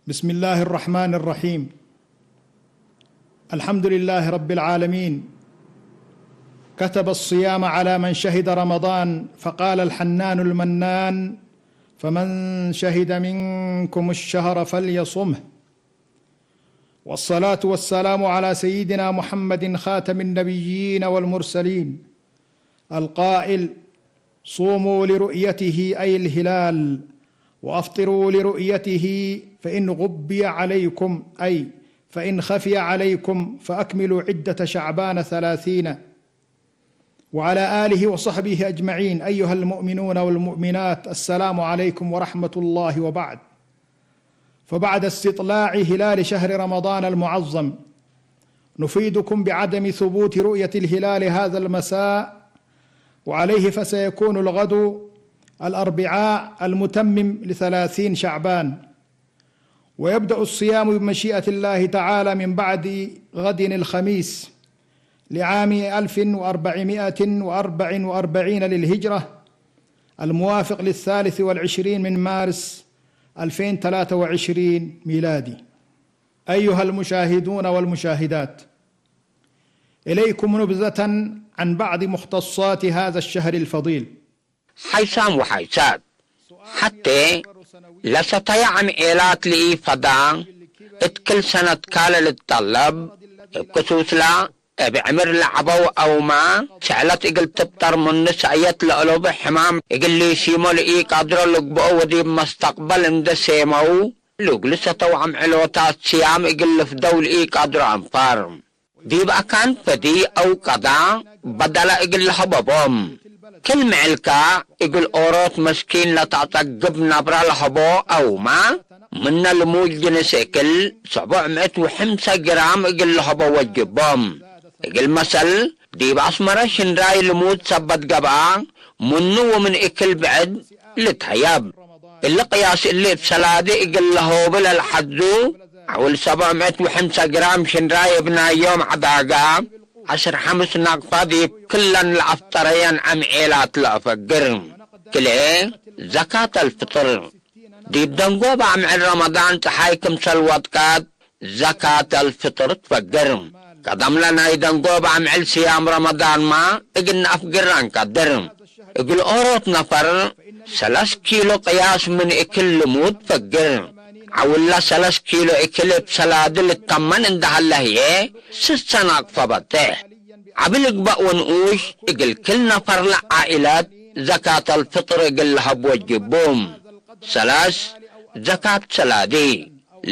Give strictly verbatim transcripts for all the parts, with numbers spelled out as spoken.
بسم الله الرحمن الرحيم. الحمد لله رب العالمين. كتب الصيام على من شهد رمضان، فقال الحنان المنان: فمن شهد منكم الشهر فليصمه. والصلاة والسلام على سيدنا محمد خاتم النبيين والمرسلين، القائل: "صوموا لرؤيته"، أي الهلال، "وأفطروا لرؤيته"، فإن غبي عليكم، أي فإن خفي عليكم، فأكملوا عدة شعبان ثلاثين. وعلى آله وصحبه أجمعين. أيها المؤمنون والمؤمنات، السلام عليكم ورحمة الله وبعد. فبعد استطلاع هلال شهر رمضان المعظم، نفيدكم بعدم ثبوت رؤية الهلال هذا المساء، وعليه فسيكون الغد الأربعاء المتمم لثلاثين شعبان، ويبدأ الصيام بمشيئة الله تعالى من بعد غد الخميس لعام ألف وأربعمائة وأربع وأربعين للهجرة، الموافق للثالث والعشرين من مارس ألفين وثلاثة وعشرين ميلادي. أيها المشاهدون والمشاهدات، إليكم نبذة عن بعض مختصات هذا الشهر الفضيل. ሓይሳም ወሓይሳት፣ ሐቴ ለሰተየ ዐምዔላት ለኢፈዳ፣ እት ክል ሰነት ካለ ልትጠለብ፣ እብ ክሱስላ እብ ዕምር ለዐበው አውመ፣ ሰዕለት እግል ትብጠር ምኑ ሰእየት ለእሎብ ሕማም እግል ሊሲሞ ለኢቀድሮ ልግብኦ ወዲብ መስተቅበል እንዴ ሴመው፣ ለእግል ሰተው አምዕሎታት ስያም እግል ልፍደው ለኢቀድሮ አንፋር። ዲብ አካን ፈዲ አው ቀዳ በደለ እግል ለሀበቦም። ክል ምዕልከ እግል ኦሮት መስኪን ለተአጸግብ ነብረ ለሀቦ አውመ፣ ምነ ልሙድ ጅንስ እክል ሰቦዕ ምእት ወሐምሰ ግራም እግል ለሀቦ ወጅቦም። እግል መሰል፣ ዲብ አስመረ ሽንራይ ልሙድ ሰበት ገብአ፣ ምኑ ወምን እክል ብዕድ ልትሀየብ። እሊ ቅያስ እሊ እብ ሰላዲ እግል ለሆቡ ለልሐዙ፣ ዐውል ሰብዕ ምእት ወሐምሰ ግራም ሽንራይ እብ ናይ ዮም ዐዳጋ፣ ዐስር ሐምስ ናቅፋ ዲብ ክለን ለአፍጠረየን አምዔላት ለአፈግር። ክልኤ፣ ዘካት አልፍጥር። ዲብ ደንጎብ አምዕል ረመዳን ጸሓይ ክምሰል ወድቀት፣ ዘካት አልፍጥር ትፈግር። ቀደምለ ናይ ደንጎብ አምዕል ስያም ረመዳንመ እግል ነአፍግር አንቀድር። እግል ኦሮት ነፈር ሰለስ ኪሎ ቅያስ ምን እክል ልሙድ ፈግር። ዐውለ ሰለስ ኪሎ እክል እብ ሰላዲ ልተመን እንደ ሀለ ህዬ፣ ስሰ ናቅፈ በጽሕ። ዐቢ ልግበእ ወንኡሽ እግል ክል ነፈር ለዓኢለት ዘካት አልፍጥር እግል ለሀብ ወጅቡ። ሰለስ፣ ዘካት ሰላዲ።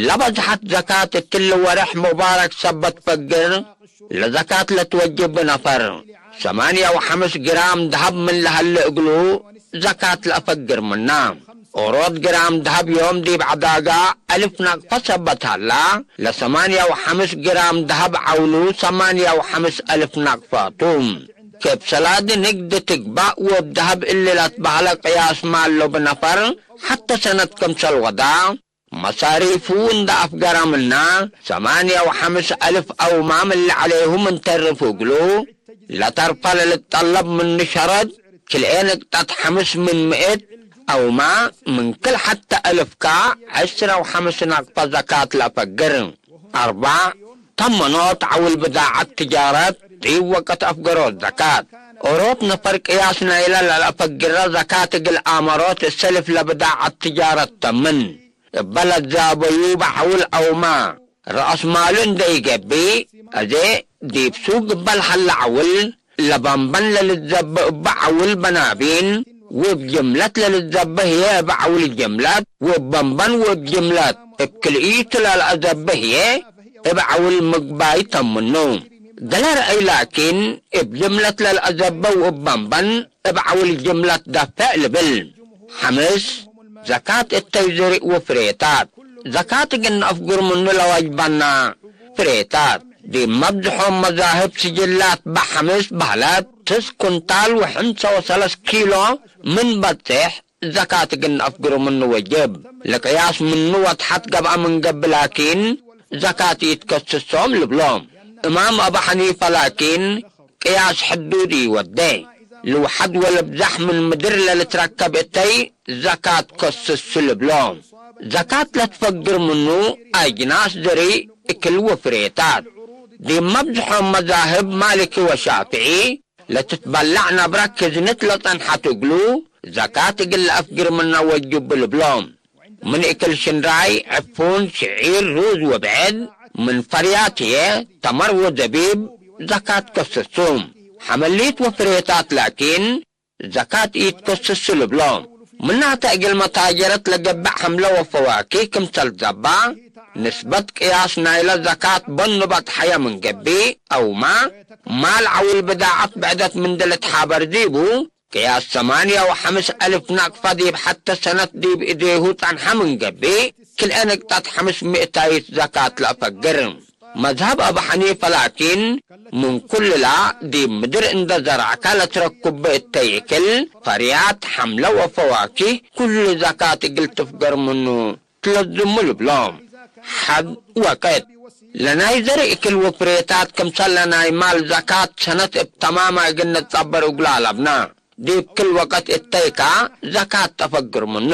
ለበዝሐት ዘካት እትሊ ወሬሕ ሙባረክ ሰበት ፈግር፣ ለዘካት ለትወጅብ ነፈር፣ ሰማንያ ወሐምስ ግራም ደሀብ ምን ለሀለ እግሉ ዘካት ለአፈግር ምና። ኦሮት ግራም ደሀብ ዮም ዲብ ዐዳጋ አልፍ ናቅፋ ሰበት ሀላ፣ ለሰማንያ ወሐምስ ግራም ደሀብ ዐውሉ ሰማንያ ወሐምስ አልፍ ናቅፋ ቱ። ክብ ሰላዲ ንግድ ትግባእ ወእብ ደሀብ እሊ ለትበህለ ቅያስ ማል ሎብ ነፈር፣ ሐተ ሰነት ክምሰል ወዳ፣ መሳሪፉ እንደ አፍገረ ምና፣ ሰማንያ ወሐምስ አልፍ አውማም እለ ዐሌሁ ምን ተርፍ እግሉ፣ ለተርፈ ለልትጠለብ ምኑ ሸረጥ፣ ክልኤ ንቅጠት ሐምስ ምን ምእት አውማ፣ ምን ክል ሐተ አልፍከ ዐስረ ወሐምስ ናቅፈ ዘካት ለአፈግር። አርበዕ፣ ተመኖት ዐውል ብዳዐት ትጃረት ዲብ ወቅት አፍገሮት ዘካት። ኦሮት ነፈር ቅያስ ናይለ ለለአፈግረ ዘካት እግል አመሮት እሰልፍ ለብዳዐት ትጃረት ተምን። እበ ለትዛበዩ በዐውል አውመ ረአስ ማሉ እንዴ ኢገብእ፣ አዜ ዲብ ሱግ እበ ለሀለ ዐውል ለበንበን ለልትዘበ እበ ዐውል በናቢን፣ ወእብ ጅምለት ለልትዘበ ህዬ እብ ዐውል ጅምለት፣ ወእብ በንበን ወእብ ጅምለት እብ ክልኢቱ ለለአዘበ ህዬ እብ ዐውል ምግባይ ተምኑ። ገሌ ረአይ ላኪን፣ እብ ጅምለት ለለአዘበ ወእብ በንበን እብ ዐውል ጅምለት ደፍዕ ልብል። ሐምስ፣ ዘካት እተይ ዘርእ ወፍሬታት። ዘካት እግል ነአፍግር ምኑ ለወጅበና ፍሬታት። ዲብ መብዝሖም መዛህብ ስጅላት በሐምስ በህለት፣ ስስ ኩንታል ወሐምሳ ወሰለስ ኪሎ ምን በጽሕ፣ ዘካት እግል ነአፍግር ምኑ ወጅብ። ለቅያስ ምኑ ወተሐት ገብአ ምን ገብእ ላኪን፣ ዘካት ኢትከስሶም ልብሎ። እማም አቡ ሐኒፈ ላኪን፣ ቅያስ ሕዱድ ኢወዴ። ልውሐድ ወልብዛሕ ምን ምድር ለልትረከብ እተይ ዘካት ከስሱ ልብሎ። ዘካት ለትፈግር ምኑ አጅናስ ዘሪእ እክል ወፍሬታት። ዲብ መብዝሖም መዛህብ ማልኪ ወሻፍዒ፣ ለትትበላዕ ነብረ ክዝንት ለጸንሐት እግሉ፣ ዘካት እግል ለአፍግር ምነ ወጅብ ልብሎ። ምን እክል ሽንራይ፣ ዕፉን፣ ሽዒር፣ ሩዝ ወብዕድ፣ ምን ፈርያት ህዬ፣ ተመር ወዘቢብ፣ ዘካት ከስሱ። ሐመሊት ወፍሬታት ላኪን፣ ዘካት ኢትከስሱ ልብሎ። ምናተ እግል መታጀረት ለገብእ ሐምለ ወፈዋኪህ ክምሰል ዘባ፣ ንስበት ቅያስ ናይለ ዘካት በኑ በጥሐየ ምን ገብእ፣ አውመ፣ ማል ዐውል ብዳዐት ብዕደት ምንዲ ልትሓበር ዲቡ፣ ቅያስ ሰማንየ ወሐምስ አልፍ ናቅፈ ዲብ ሐተ ሰነት ዲብ እዴሁ ጸንሐ ምን ገብእ፣ ክልኤ ንቅጠት ሐምስ ምእታይት ዘካት ለአፈግር። መዝሀብ አቡ ሐኒፈ ላኪን፣ ምን ኩልላ ዲብ ምድር እንደ ዘራዕከ ለትረኩብ እተይ እክል፣ ፈርያት፣ ሐምለ ወፈዋኪህ፣ ኩሉ ዘካት እግል ትፍገር ምኑ ትለዝሙ ልብሎ። ሐድ ወቅት፣ ለናይ ዘርእ እክል ወፍሬታት ክምሰል ለናይ ማል ዘካት ሰነት እብ ተማመ እግል ንትጸበር እግሉ አለብነ። ዲብ ክል ወቅት እተይካ ዘካት ተፈግር ምኑ።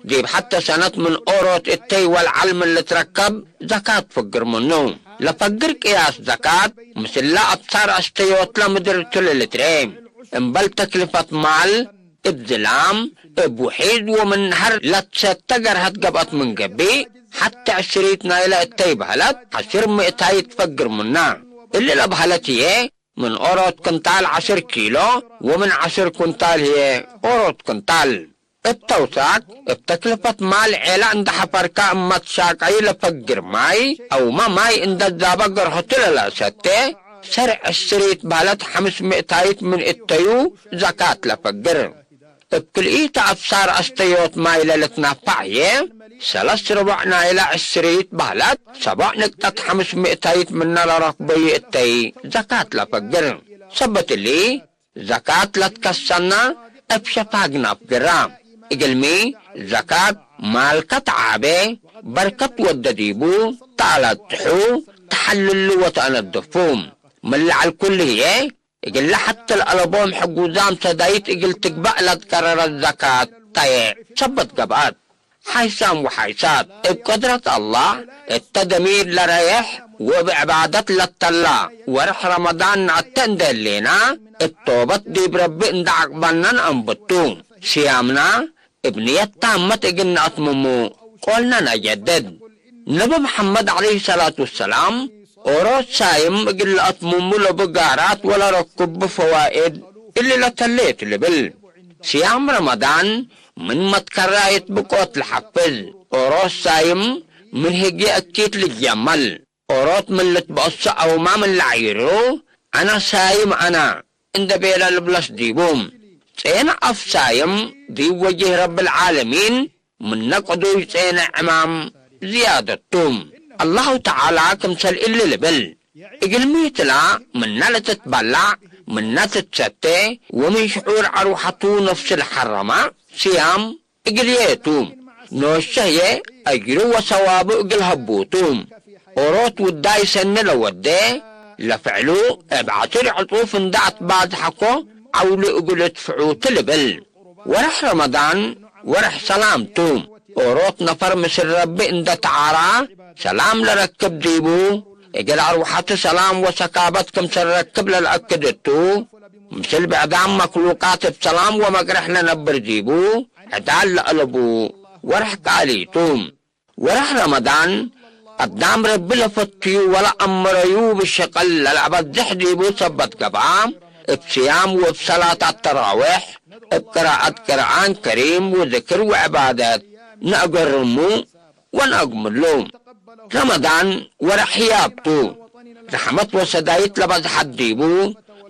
ዲብ ሐተ ሰነት ምን ኦሮት እተይ ወለዐል ምን ልትረከብ ዘካት ፈግር ምኑ። ለፈግር ቅያስ ዘካት ምስለ አብሳር አስተዮትለ ምድር ቱ ለልትርኤ። እምበል ተክልፈት ማል እብ ዝላም፣ እብ ውሒዝ ወምን ነሀር ለትሰተ ገርሀት ገብአት ምን ገብእ፣ ሐቴ ዕሽሪት ናይለ እተይ በህለት ዐሽር ምእታይት ፈግር ምና። እሊ ለበህለት ህዬ፣ ምን ኦሮት ክንታል ዐሽር ኪሎ ወምን ዐሽር ኩንታል ህዬ ኦሮት ክንታል። እብ ተውሳክ፣ እብ ተክልፈት ማል ዔለ እንደ ሐፈርካ እመ ትሻቀዩ ለፈግር ማይ፣ አውመ ማይ እንደ ዛበ ገርሆቱ ለለአሰቴ፣ ሰርዕ ዕሽሪት በህለት ሐምስ ምእታይት ምን እተዩ ዘካት ለፈግር። እብ ክልኢተ አብሳር አስተዮት ማይ ለልትነፈዕ ህዬ፣ ሰለስ ርቦዕ ናይለ ዕሽሪት በህለት፣ ሰቦዕ ንቅጠት ሐምስ ምእታይት ምነ ለረክበዩ እተይ ዘካት ለፈግር። ሰበት እሊ፣ ዘካት ለትከሰና እብ ሸፋግ ነፍግራ። እግልሚ፣ ዘካት ማልከ ተዓቤ፣ በርከት ወደ ዲቡ፣ ተአለጥሑ፣ ተሐልሉ ወተአነድፉ። ምን ለዐል ኩሉ ህዬ፣ እግለ ሐተ ለአለቦም ሕጉዛም ሰዳይት እግል ትግበእ ለትቀረረት ዘካት ተ ሰበት ገብአት። ሓይሳም ወሓይሳት፣ እብ ቅድረት አላህ እተ ደሚር ለረየሕ ወእብ ዕባደት ለተላ ወርሕ ረመዳን ነአተ እንዴ ህሌና፣ እብ ቶበት ዲብ ረቢ እንዴ ዐቅበነ ነአንብቱ። ስያምና እብ ንየት ታመት እግል ነአትምሙ ቆልነ ነጀድድ። ነቢ መሐመድ ዐለይሂ ሰላቱ ወሰላም፣ ኦሮት ሳይም እግል ለአትምሙ ለቡ ጋራት ወለረኩቡ ፈዋእድ እሊ ለተሌ ቱ ልብል። ስያም ረመዳን ምን መትከራይት ብቆት ለሐፍዝ፣ ኦሮት ሳይም ምን ህግየ እኪት ልጀመል። ኦሮት ምን ልትበአሶ አውመ ምን ለዐይሩ፣ አነ ሳይም አነ እንደ ቤለ ልብለስ ዲቡ። ጼነ አፍ ሳይም ዲብ ወጅህ ረብል ዓለሚን ምነ ቅዱይ ጼነ ዕማም ዝያደት ቱ። አላሁ ተዓላ ክምሰል እሊ ልብል፣ እግል ሚትላ ምነ ልትትበላዕ፣ ምነ ትትሰቴ ወምን ሽዑር ዐርወሐቱ ነፍስ ለሐረመ ስያም እግልዬ ቱ። ኖሸ ህዬ አጅሩ ወሰዋቡ እግል ሀቡ ቱ። ኦሮት ውዳይ ሰኒ ለወዴ፣ ለፍዕሉ እብ ዐስር ዕጹፍ እንደ አትባዝሐኮ ዐውሉ እግል እድፍዑ ቱ ልብል። ወርሕ ረመዳን ወርሕ ሰላም ቱ። ኦሮት ነፈር ምስል ረቢ እንደ ተዓራ ሰላም ለረክብ ዲቡ፣ እግል አርወሐቱ ሰላም ወሰካበት ክምሰል ረክብ ለለአክድ እቱ። ምስል ብዕዳም መክሉቃት እብ ሰላም ወመቅርሕ ለነብር ዲቡ፣ ዕዳል ለአለቡ ወርሕ ቃሊ ቱ። ወርሕ ረመዳን፣ አዳም ረቢ ለፈትዩ ወለአመረዩ ብሸቀል ለለአበዝሕ ዲቡ ሰበት ገብአ፣ እብ ስያም ወእብ ሰላት አተራዌሕ፣ እብ ቅራአት ቅርአን ከሪም ወዝክር ወዕባደት ነአገርሙ ወነአግምሉ። ረመዳን ወርሕ ህያብ ቱ። ረሕመት ወሰዳይት ለበዝሐት ዲቡ፣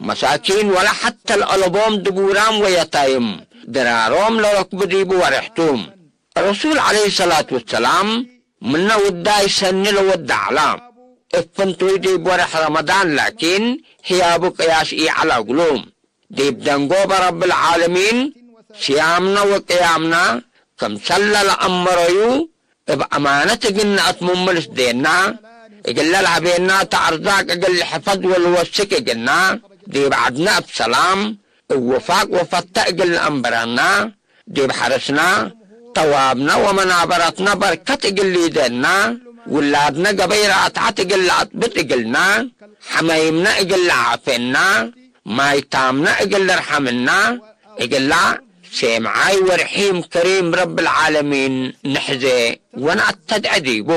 መሳኪን ወለ ሐተ ለአለቦም ድቡራም ወየታይም ድራሮም ለረክቡ ዲቡ ወርሕ ቱ። ረሱል ዐለይሂ ሰላቱ ወሰላም፣ ምነ ውዳይ ሰኒ ለወዳዕላ፣ እብ ፍንቱይ ዲብ ወርሕ ረመዳን ላኪን፣ ህያቡ ቅያስ ኢዐለ እግሉ። ዲብ ደንጎበ ረብል ዓለሚን፣ ስያምነ ወቅያምነ፣ ክምሰለ ለአመረዩ፣ እብ አማነት እግል ነአትምሙ ልስዴና፣ እግለ ለሀቤናተ አርዛቅ እግል ልሕፈዝ ወልወስክ እግልና፣ ዲብ ዐድነ እብ ሰላም፣ እብ ውፋቅ ወፈተ እግል ነአንብረና፣ ዲብ ሐርስና፣ ተዋብነ ወመናበረትነ በርከት እግል ሊደና፣ ውላድነ ገበይ ረአትዐት እግል ለአጥብጥ እግልና፣ ሐመይምነ እግል ለዓፌና፣ ማይታምነ እግል ልርሐምና፣ እግላ ሴምዓይ ወርሒም ከሪም ረብል ዓለሚን ንሕዜ ወነአስተድዐ ዲቡ።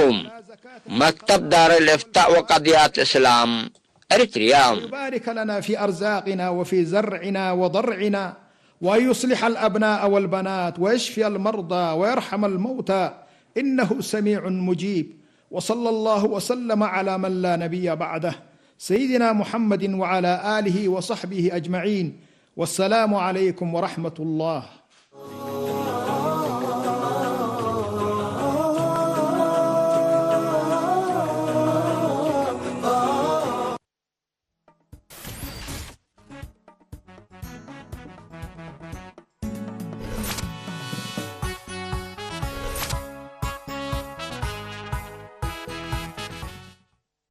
መክተብ ዳር ልእፍታእ ወቀድያት እስላም። أريتريا. يبارك لنا في أرزاقنا وفي زرعنا وضرعنا، وأن يصلح الأبناء والبنات، ويشفي المرضى، ويرحم الموتى، إنه سميع مجيب. وصلى الله وسلم على من لا نبي بعده، سيدنا محمد وعلى آله وصحبه أجمعين. والسلام عليكم ورحمة الله.